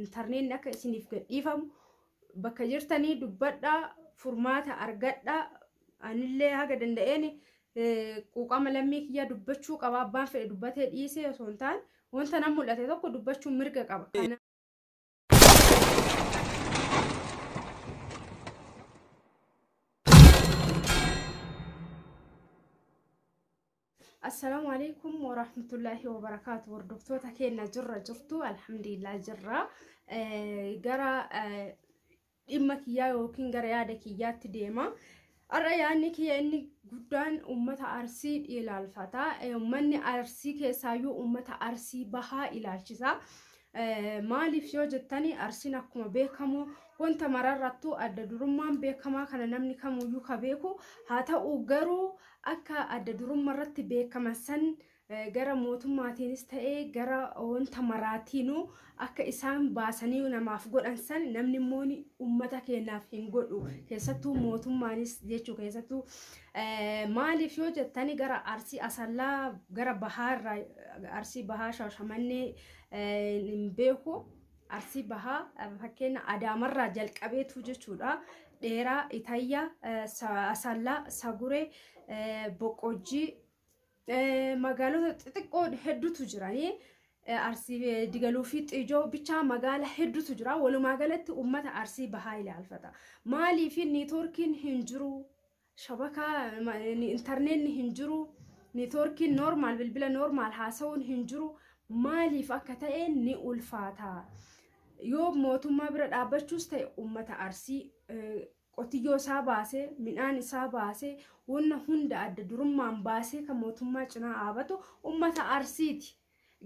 Intarneetni akka isiniif gadhiifamu bakka jirtanii dubbadhaa, furmaata argadhaa. Anillee haga danda'een quuqama lammii kiyyaa dubbachuu qaba. Abbaan fedhe dubbatee dhiisee osoo hin taane wanta nan mul'ate tokko dubbachuun mirga qaba. Assalaamu alaikum warahmatullaahi wabarakaatu. Hordoftoota keenya jirra jirtu, alhamdulillah jirra. Gara dhimma kiyyaa yookiin gara yaada kiyyaatti deema. Har'a yaadni kiyya inni guddaan uummata Arsii ilaalfata. Uummanni Arsii keessaayyuu uummata Arsii Bahaa ilaalchisa. Maaliif yoo jettani, Arsiin akkuma beekamu wanta mararrattuu adda durummaan beekamaa kana namni kamuyyuu ka beeku haa ta'u, garuu akka adda durummaa irratti beekaman san gara mootummaatiinis ta'ee gara wanta maraatiinuu akka isaan baasanii namaaf godhan san namni immoo uummata keenyaaf hin godhu, keessattuu mootummaanis jechuu. Keessattuu maaliif yoo jettani, gara Arsii Asallaa gara Bahaa irraa, Arsii Bahaa Shaashamannee hin beeku, Arsii Bahaa fakkeenya Adaamarraa jalqabeetu jechuudha. Dheeraa, Itayyaa, Asallaa, Saguree, Boqqojjii, magaalota xixiqqoo hedduutu jiranii. Arsii Digaluu fi Xijoo bichaa magaala hedduutu jira. Walumaa galatti uummata Arsii Bahaa ilaalfata. Maaliif niitoorkiin hin jiru? Shabakaa intarneetni hin jiru. Niitoorkiin normal, bilbila normal haasa'uun hin jiru. Maaliif akka ta'e ni ulfaata. Yoo mootummaa bira dhaabbachuus ta'e, uummata Arsii qotiyyoo isaa baasee, midhaan isaa baasee, wanna hunda adda durummaan baasee kan mootummaa cinaa dhaabatu uummata Arsiiti.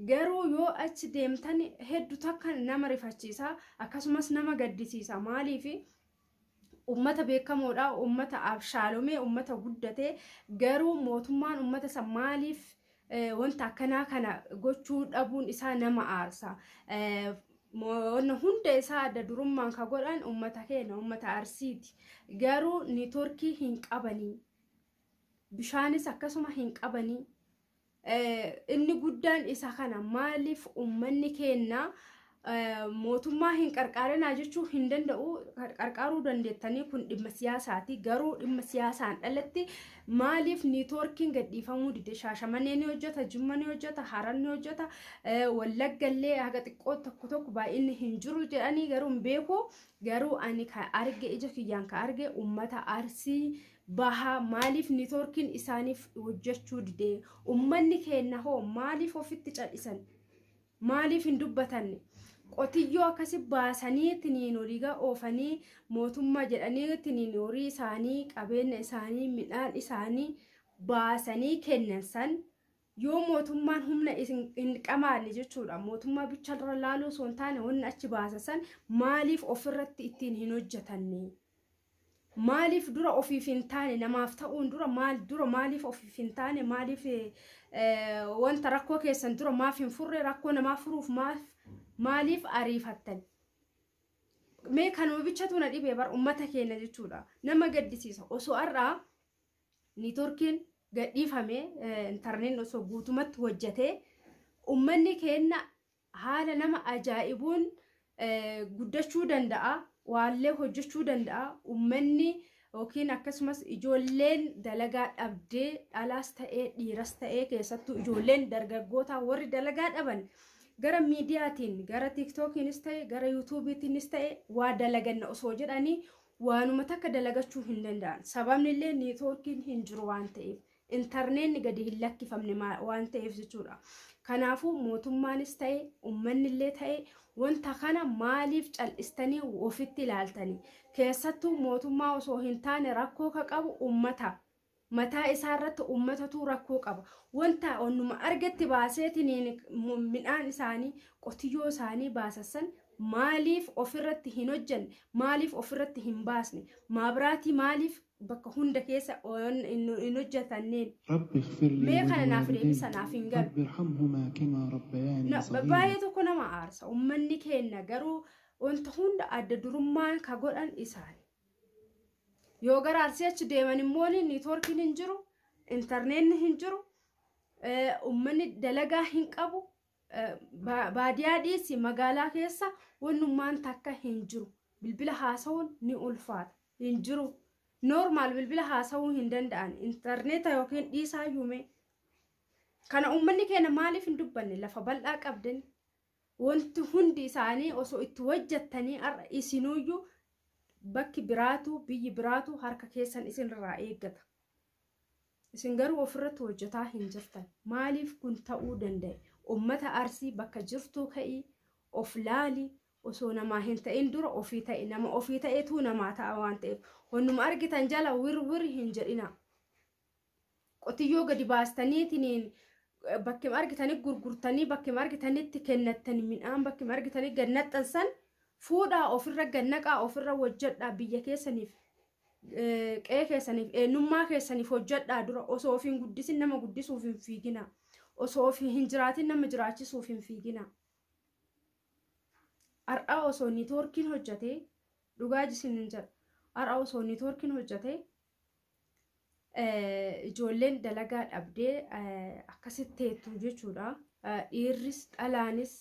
Garuu yoo achi deemtan hedduu takka nama rifachiisa, akkasumas nama gaddisiisa. Maaliif? Uummata beekamoodha, uummata abshaalomee, uummata guddatee, garuu mootummaan uummata isa maaliif wanta akkanaa kana gochuu dhabuun isaa nama aarsa. Wanna hunda isaa adda durummaan ka godhan uummata keenya, uummata Arsiiti. Garuu niitoorkii hin qabanii. Bishaanis akkasuma hin qabanii. Inni guddaan isa kana. Maaliif uummanni keenya mootummaa hin qarqaarinaa jechuu hin danda'u? Qarqaaruu dandeettanii, kun dhimma siyaasaati. Garuu dhimma siyaasaan dhalatti maaliif niitoorkiin gadhiifamuu dide? Shaashamannee ni hojjeta, Jimma ni hojjeta, Harar ni hojjeta, Wallaggallee haga xiqqoo tokko tokko baay'inni hin jiru jedhanii, garuu hin beeku. Garuu ani ka arge, ija kiyyaan ka arge, uummata Arsii Bahaa maaliif niitoorkiin isaaniif hojjechuu dide? Uummanni keenya hoo maaliif ofitti cal'isan? Maaliif hin dubbatanne? Qotiyyoo akkasi baasanii tiniin horii oofanii mootummaa jedhanii tiniin horii isaanii, qabeenya isaanii, midhaan isaanii baasanii kennan san yoo mootummaan humna hin qabaanne jechuudha. Mootummaa bicharra laaluu osoo hin taane, wanni achi baasa san maaliif ofirratti ittiin hin hojjetanne? Maaliif dura ofiif hin taane? Namaaf ta'uun dura maal dura maaliif ofiif hin taane? Maaliif wanta rakkoo keessan dura maaf hin furre? Rakkoo namaa furuuf maaf maaliif ariifattan? Mee kanuma bichatu na dhibee bar ummata keenya jechuudha. Nama gaddisiisa. Osoo har'aa niitoorkiin gadhiifame, intarneetni osoo guutumatti hojjetee, ummanni keenya haala nama ajaa'ibuun guddachuu danda'a, waallee hojjechuu danda'a. Ummanni yookiin akkasumas ijoolleen dalagaa dhabdee, dhalaas ta'ee dhiiras ta'ee, keessattuu ijoolleen dargaggootaa warri dalagaa dhaban gara miidiyaatiin, gara Tiiktookiinis ta'e gara Yuutuubiitiinis ta'e waa dalaganna osoo jedhanii waanuma takka dalagachuu hin danda'an. Sababni illee niitoorkiin hin jiru waan ta'eef, intarneetni gadi hin lakkifamne waan ta'eef jechuudha. Kanaafuu mootummaanis ta'e uummanni illee ta'e wanta kana maaliif cal'istanii ofitti ilaaltanii? Keessattuu mootummaa osoo hin taane rakkoo ka qabu uummata. Mataa isaa irratti uummatatu rakkoo qaba. Wanta onnuma argatti baaseetiin midhaan isaanii, qotiyyoo isaanii baasassan maaliif ofirratti hin hojjenne? Maaliif ofirratti hin baasne? Maabiraatii maaliif bakka hunda keessa hin hojjetanneen? رب اغفر لي Mee kana naaf ولوالدي deebisa, naaf hin galu. رب ارحمهما كما ربياني صغيرا. Baay'ee tokko nama aarsa. Uummanni keenya garuu wanta hunda adda durummaan ka godhan isaani. Yoo gara Arsii achi deeman immoo niitoorkiin hin jiru, intarneetni hin jiru, uummanni dalagaa hin qabu. Baadiyaa dhiisi, magaalaa keessa wannummaan takka hin jiru. Bilbila haasa'uun ni ulfaata. Hin jiru. Normal bilbila haasa'uu hin danda'an. Intarneeta yookiin dhiisaa yuume. Kana uummanni keenya maaliif hin dubbanne? Lafa bal'aa qabdan. Wanti hundi isaanii osoo itti hojjettanii har'a isinuyyuu bakki biraatu, biyyi biraatu harka keessan isinirraa eeggata. Isin garuu ofirratti hojjetaa hin jirtan. Maaliif kun ta'uu danda'e? Uummata Arsii, bakka jirtuu ka'ii of laali. Osoo namaa hin ta'in dura ofii ta'e. Nama ofii ta'etu namaa ta'a waan ta'eef, wannuma argitan jala wir wir hin jedhina. Qotiyyoo gadi baastaniitiin bakkuma argitanii gurgurtanii, bakkuma argitanitti kennattanii, midhaan bakkuma argitanii gad naxxansan fuudhaa, ofirra gad naqaa, ofirra hojjedhaa. Biyya keessaniif, qe'ee keessaniif, eenyummaa keessaniif hojjedhaa dura. Osoo of hin guddisin nama guddisuuf hin fiigina. Osoo of hin jiraatin nama jiraachisuuf hin fiigina. Har'a osoo niitoorkiin hojjetee, dhugaa isin hin jedha. Har'a osoo niitoorkiin hojjetee, ijoolleen dalagaa dhabdee akkasitti teettu jechuudha. Dhiirris dhalaanis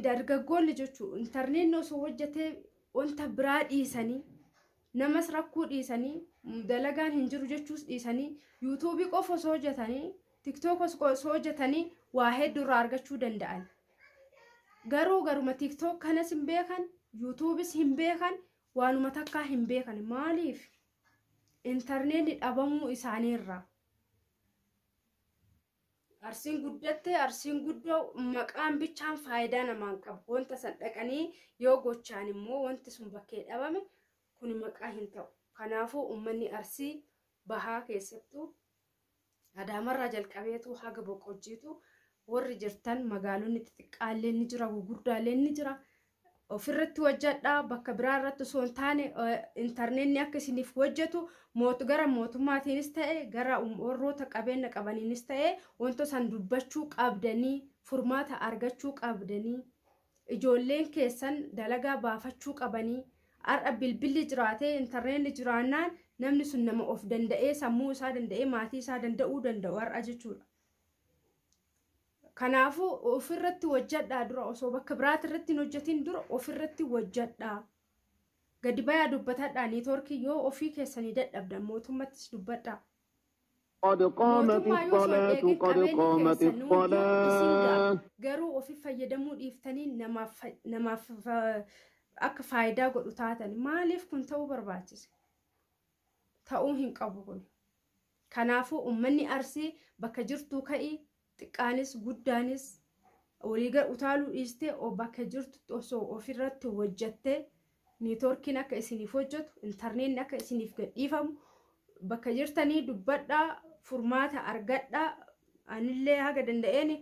dargaggoonni jechuudha. Intarneetni osoo hojjetee, wanta biraa dhiisanii, namas rakkoo dhiisanii, dalagaan hin jiru jechuus dhiisanii, yuutuubii qofa osoo hojjetanii, TikTok osoo hojjetanii, waa hedduu irraa argachuu danda'an. Garuu garuma TikTok kanas hin beekan, yuutuubis hin beekan, waanuma takkaa hin beekan. Maaliif? Intarneetni dhabamuu isaaniirraa. Arsiin guddatte, Arsiin guddoo maqaan bichaan faayidaa namaan qabu. Wanta san dhaqanii yoo gochaan immoo wanti sun bakkee dhabame, kun maqaa hin ta'u. Kanaafuu uummanni Arsii Bahaa, keessattuu Adaamarraa jalqabeetu haga Boqojjiitu warri jirtan, magaalonni xixiqqaallee ni jira, gurguddaallee ni jira. Ofirratti hojjedhaa. Bakka biraa irratti osoo hin taane, intarneetni akka isiniif hojjetu gara mootummaatiinis ta'e, gara warroota qabeenya qabaniinis ta'e, wanta san dubbachuu qabdanii, furmaata argachuu qabdanii, ijoolleen keessan dalagaa baafachuu qabanii. Har'a bilbilli jiraatee intarneetni jiraannaan, namni sun nama of danda'ee, sammuu isaa danda'ee, maatii isaa danda'uu danda'u har'a jechuudha. Kanaafuu ofirratti hojjedhaa dura. Osoo bakka biraati irratti hin hojjetin dura ofirratti hojjedhaa. Gadi bayaa dubbatadhaa. Niitoorkii yoo ofii keessanii dadhabdan, mootummattis dubbadhaa. قد قامت Mootummaa yoo osoo hin الصلاة eegin قد qabeenyi قامت keessan isin ga'a. الصلاة. Garuu ofii fayyadamuu dhiiftanii namaaf akka faayidaa godhu taatan, maaliif kun ta'uu barbaachise? Ta'uu hin qabu kun. Kanaafuu uummanni Arsii, bakka jirtuu ka'ii, xiqqaanis guddaanis walii gad utaaluu dhiistee, bakka jirtutti osoo ofirratti hojjettee, niitoorkiin akka isiniif hojjetu, intarneetni akka isiniif gadhiifamu bakka jirtanii dubbadhaa, furmaata argadhaa. Anillee haga danda'een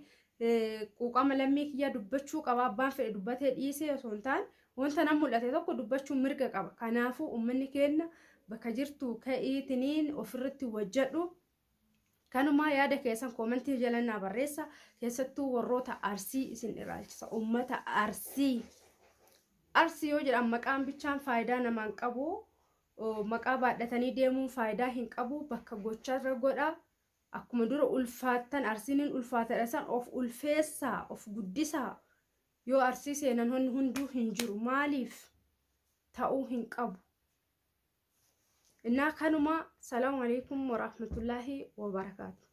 quuqama lammii kiyyaa dubbachuu qaba. Abbaan fedhe dubbatee dhiisee osoo hin taane, wanta nan mul'ate tokko dubbachuun mirga qaba. Kanaafuu uummanni keenya, bakka jirtu ka'iitiniin ofirratti hojjedhu. Kanumaa yaada keessan koomentii jala naa barreessa. Keessattuu warroota Arsii isin ilaalchisa. Uummata Arsii. Arsii yoo jedhan, maqaan bichaan faayidaa namaan qabu. Maqaa baadhatanii deemuun faayidaa hin qabu. Bakka gocharra godha. Akkuma dura ulfaattan, Arsiin ulfaatadha san of ulfeessaa, of guddisaa. Yoo Arsii seenan hunduu hin jiru. Maaliif? Ta'uu hin qabu. Innaa kanuma. Salaamu alaikum warahmatullaahi wabarakaatu.